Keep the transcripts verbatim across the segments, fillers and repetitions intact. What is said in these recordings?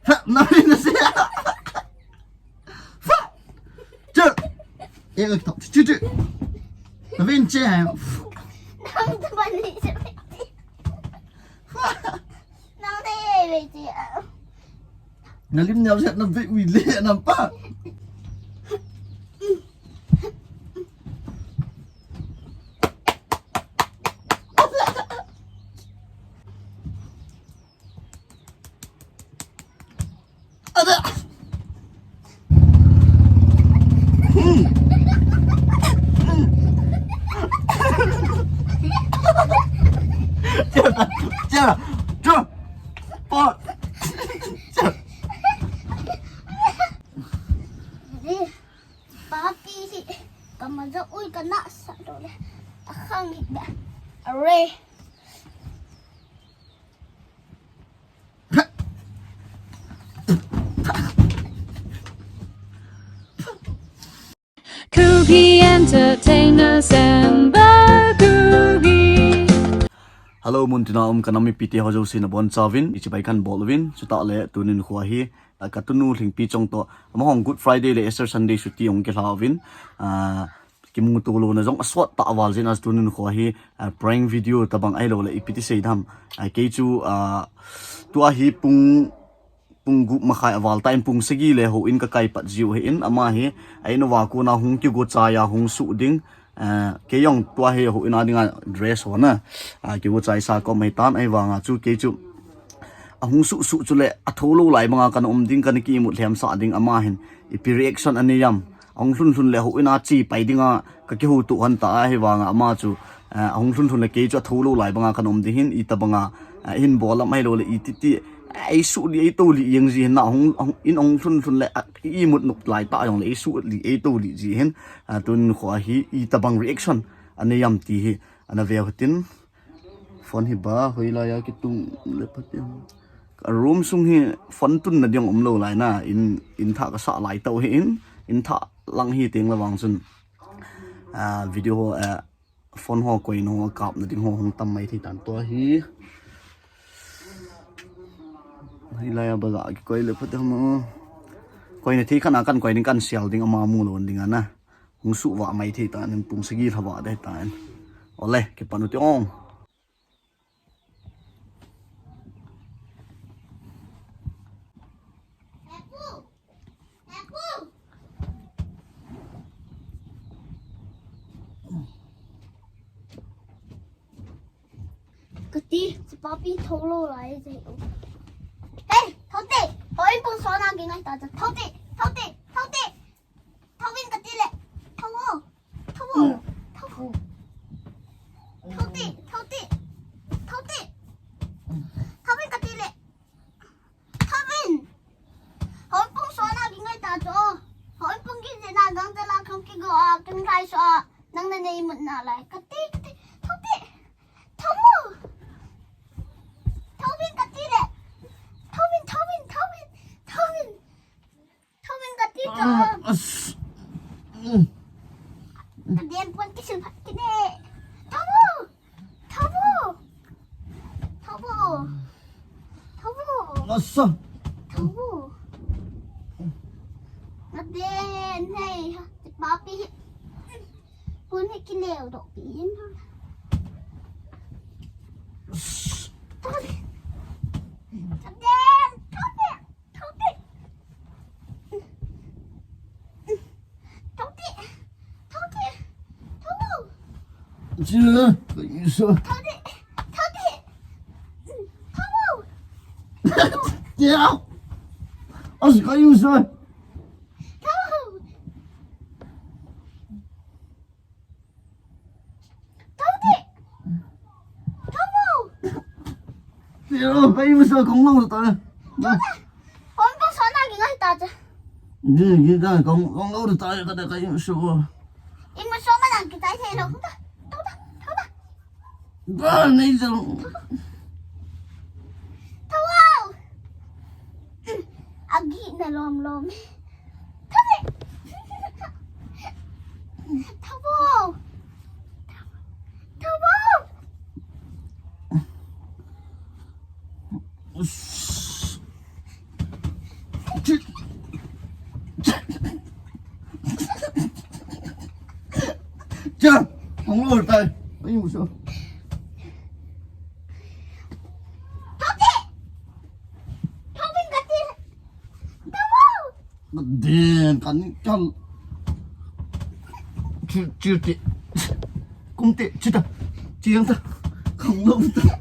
Fa, na vin na se. Fa. Chu. E, ok, to. Chu, chu. Na vin che. Nang tu ban ni se. Fa. Nang de ve che. Na lim nyau se na ve ui le na pa. Papi hi kamajo ui kana sa do le. Akhang hi da. Are. Kuki Entertainers and the Kuki. Hello, muntina um kanam mipite ho jouse nabonchauvin, ichibai kan bol uvin, chutah le tunin khu ahi, ah, katunu Lhingpi Chong toh, amahon Good Friday le Easter Sunday chuti ahung kila uvin, ah, kimuto louna jong asot tah val jeh in tunin khu ahi, ah, prank video tabang ahilou le ipi ti sei dam. Ah, kei chu, ah, tua hi pung, pung gup makhai aval tah in pung sagi le houin kakai pat jiu ahin ama hi, a in uva kona hung kigo chai a hung suh ding. Ah, kei jong tua hi houin a dinga dress ho na, ah, kigo chai sa kom ahitan ahivanga chu kei chu ahung suh suh chule atho lou lai banga kana um ding kana ki imut lhem sah ding ama hin ipi reaction anei am. Ahung lhun lhun le houin a che pai dinga kakihouto hon ta ahivanga ama chu, eh, ahung lhun lhun le kei chu atho lou lai banga kana um ding hin itabanga, eh, hin bol am ahilou le iti ti, eh, eisuh lih eito lih jeng ji hin na ahung, ahung, in ahung lhun lhun le, ah, imut nop lai tah jong le eisuh lih eito lih ji hin, ah, tun khu ahi itabang reaction anei am ti hi ana ve u hitin. Phone hi ba, hoilai a kitung le phat em. Ka room sung hi phone tunna ding umlou lai na, in, in thah kasah lai tah u hi in, in thah lang hi teng le vang chun. Ah, video ho, eh, phone ho koina ho kapna ding ho hung tam mai thei tan tua hi. Hoilai a ba ga kikoi le phat em. Koina thei khat a kan koi ding kan sial ding ama mu lou ding a na. Hung suh vah mai thei tan, pung sagi lha vah dei tan. Ole, kipan u te ong. Kati, si papi tho lou lai je. Hey, tho te, houin pung sona ki ngai ta, tho te, tho te, tho te. Tho vin kati le, tho. Tho vo. Tho vo. Tho te, tho te. Tho te. Tho vin kati le. Tho vin. Houin pung sona ki ngai ta cho. Houin pung ki je na gang te la khong ki go a, kin rai so a. Nang na nei mut na lai. Kati, kati. Tho te. Tho vo. Tho vin kati le. Tho vin, tho vin, tho vin. Tho vin. Tho vin kati cho. Ah, as. Mm. Ka den pon kisil phat kine. Tho vo. Tho vo. Tho vo. Tho vo. Asa. Tho vo. Ka den hei. Papi. Pon hi kileo doh pi in. Tho vo. Ka den. Tho vo. Tho te. Tho te. Tho te. Tho. Chưa, có gì sao? Tho te. Tho te. Tho. Chưa. Ơ, có gì sao? Tho. Tho te. Tho vo. Tio, pai mu sa kong lo ta. Tho te. Kong kong so na ki ngai ta cha. Ni ki ta kong kong lo ta ka da kai mu so. In mu so ma na ki tai the lo. Tho ta. Tho ta. Tho ta. Ba nei sa. Tho vo. Agi na lom lom. Tho te. Tho vo. Tho vo. Cha, hong lo tai. Ai, u so. Thau te. Thau bin ka ti. Thau. Den, kan kal. Chi, chi ti. Kum ti, chi ta. Chi yang ta. Hong lo ta. Thau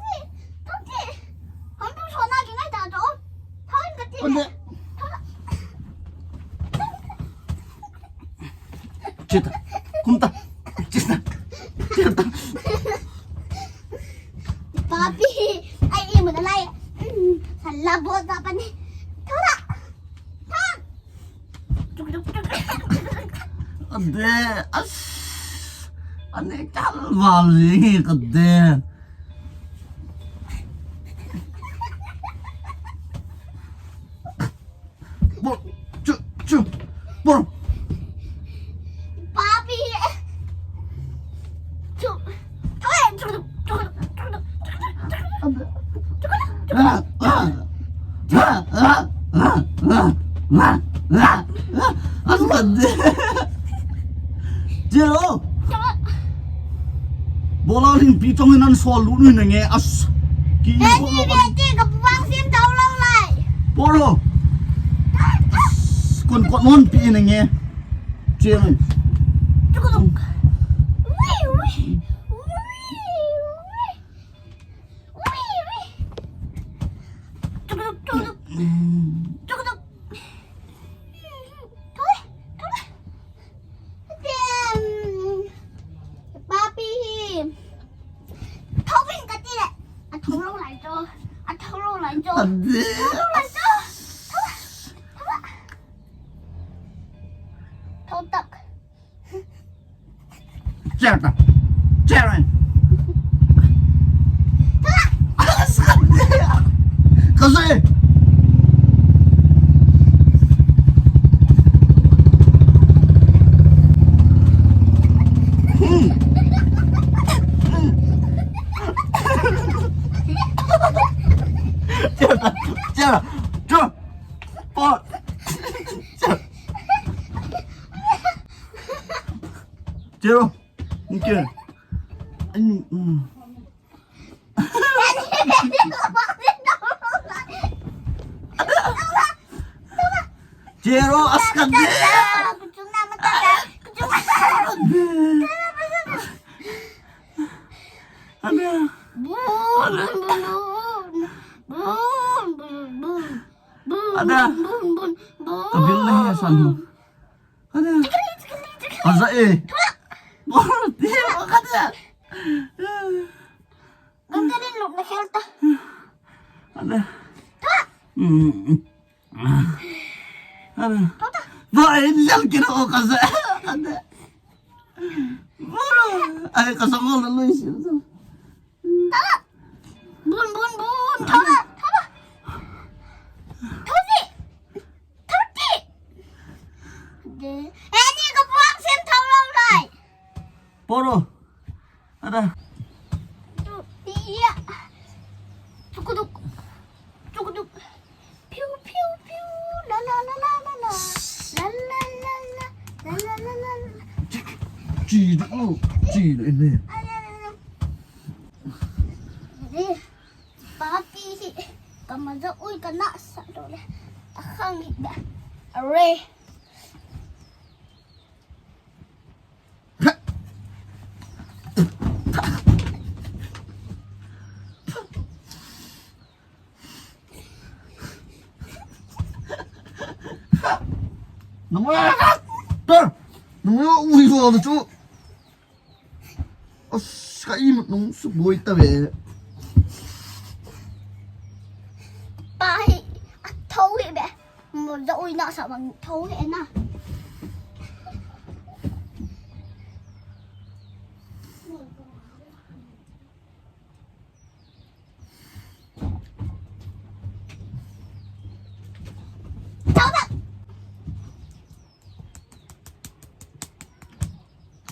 te. Thau te. Hong tu so na ki ngai ta to. Thau bin ka ti. Kum ti. Chita. Kumta. Chita. Chita. Papi. Ai, i mun alai. Sala bol ta pani. Thora. Thora. Tuk, tuk, tuk. Ade, as. Ane kalwal ni kade. Bol, chu, chu, bol. Papi. Chu. Chu, chu, chu. Asmat de. Jero. Bola ling pi tong nan sol lu nu nge as. Ki. Eni beti ka puang sim tau long lai. Poro. Kon kon non pi nge. Jero. Tukulung. Ui, ui. Ui, ui. Ui, ui. Tukulung, tukulung. Tukulung. Thole, thole. Papi hi. Thau bin ka ti le. A thau lo lai cho. A thau lo lai cho. Ade. Thau lo lai cho. Thau. Thau. Thau tak. Certa. Jero. Kasi. Hmm. Hmm. Certa. Certa. Certa. Jero. Nike. Ani, mm. Jero, askan de. Ada. Ada. Kabil na ya san. Ada. Aza eh. Bor, dia, makanya. Ganun din, look na shelter. Ada. Hmm. Ada. Ba, eh, lal kira o kaza. Ada. Bor. Ay, kasangol na Luis. Tara! Bun, bun, bun! Tara! Tara! Thusi! Thusi! Eni ka puang sim thau lo lai! Poro! Ada! Tu, iya! Tukuduk! Tukuduk! Piu, piu, piu. La, la, la, la, la, la. La, la, la, la, la. La, la, la, la, la. Chi, chi, oh, chi, ini. Ala, la, la. Ini. Papi hi. Kamaja, ui, kana sa do le. Akhang ni da. Are. Nang ui, nang ui, ui, ui, ui, ui. As, ka imut nung suboi ta ve. Pa hi, a thou hi be. Mo ja ui na sa bang thou hi na.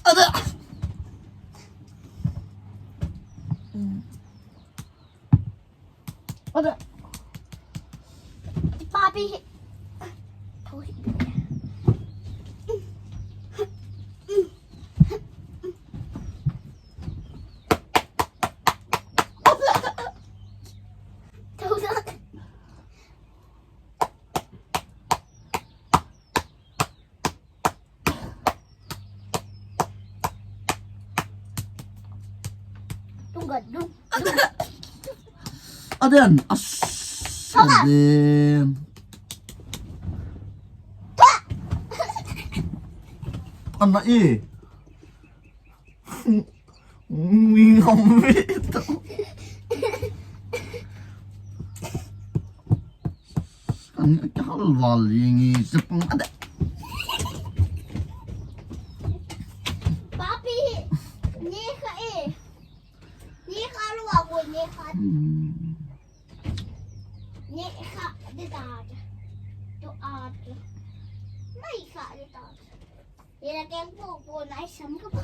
Ada. Ada. Papi. Aden, as, aden. Ana e. Ui, ngam ve to. Kan ka hal val ling i sepang ada. Papi, ni kha e. Ni kha lu a ko ni kha. Ni kha de da. To a. Mai kha de da. Ira keng po po na isam ka po.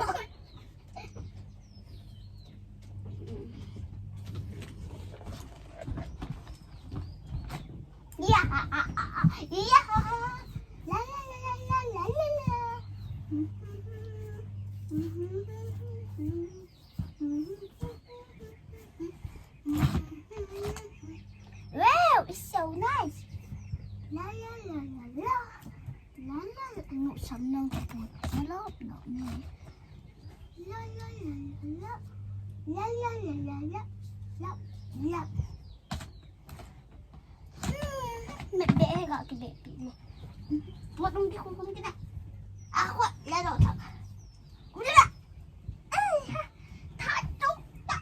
Ya, ya, la la la la la la la. Wow, it's so nice. La la la la la. La la la. No, some no. La la la. La la la la la. La la la la la. La la. Hmm, me be ga ki be pi le. Mo tung ki kum kum ki na. A ko la lo ta. Kum ki na. Ai ha. Ta tu ta.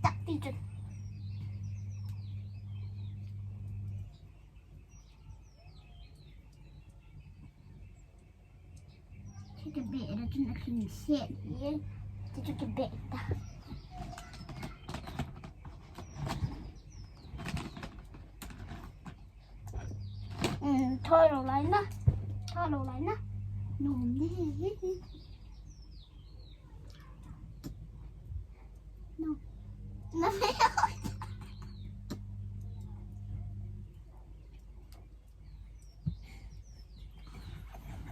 Ta ti chun. Kibeh da chun akhing set in. Chuchu kibeh ta. Hmm, thoi lou lai na. Thoi lou lai na. Nom ni. Nom. Nom.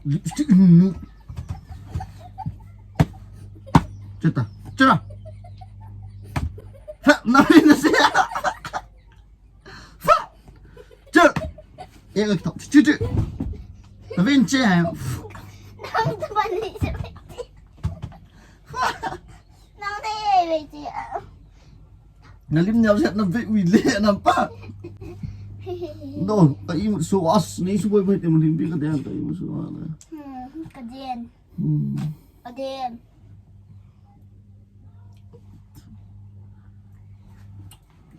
Lipstick nu. Cheta, cheta. Ha, na ni na se. Ha. Che. E ka to. Che che. Na vin che. Nang ta ban ni se. Nang de ve che. Na lim nyau set na ve ui le na pa. No, ka imu so as, ni su boi boi te mun him bi ka den, ka imu so na. Hmm, ka den. Hmm. Ka den.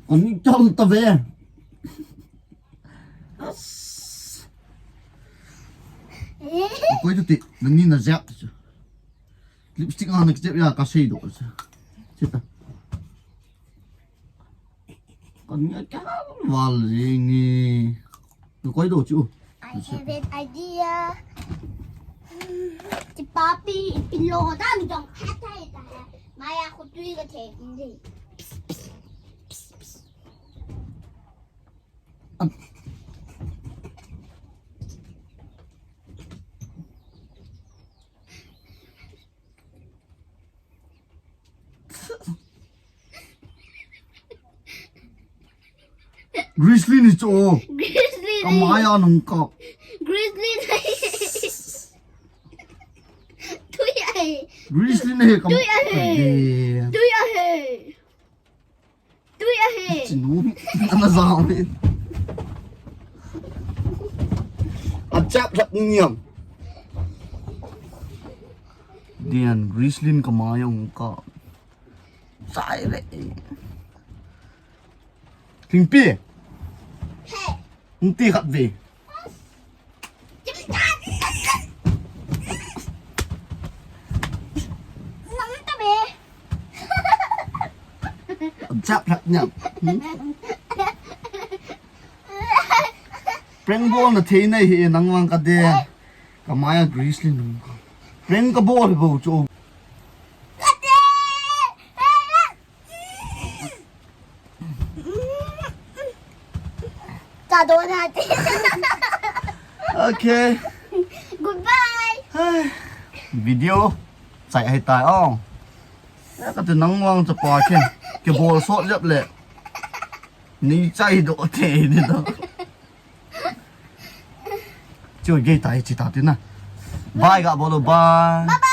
Ani cham ta ve. As. Eh. Koi tu ti, na ni na zep tu. Lipstick nga na kicep ya ka sei do. Sita. Kan nga ka val ring e. Koi do chu. I have an idea. Ti papi, pilo da mi jong kha thai ta. Maya khu tui ka the. Grizzly ni chu. Grizzly ni. Kamai a nung kap. Grizzly ni. Tui ahi. Grizzly ni he kam. Tui ahi. Tui ahi. Tui ahi. Chinu. Ana zau ni. A chap chap niam. Dian Grizzly kamai a nung kap. Sai ve. Lingpi. Hung ti khat ve. Chap khat niam. Hmm? Prank bol na thei nai hi nang vang ka de. Kamai a Grizzly nung. Prank ka bol hi bo chu. Adon hati. Okay. Goodbye. Video. Chai hai tai ong. Ka tu nang wang cha pa khen. Ke bol sot jap le. Ni chai do te ni do. Chu gei tai chi ta ti na. Bye ga bolo bye.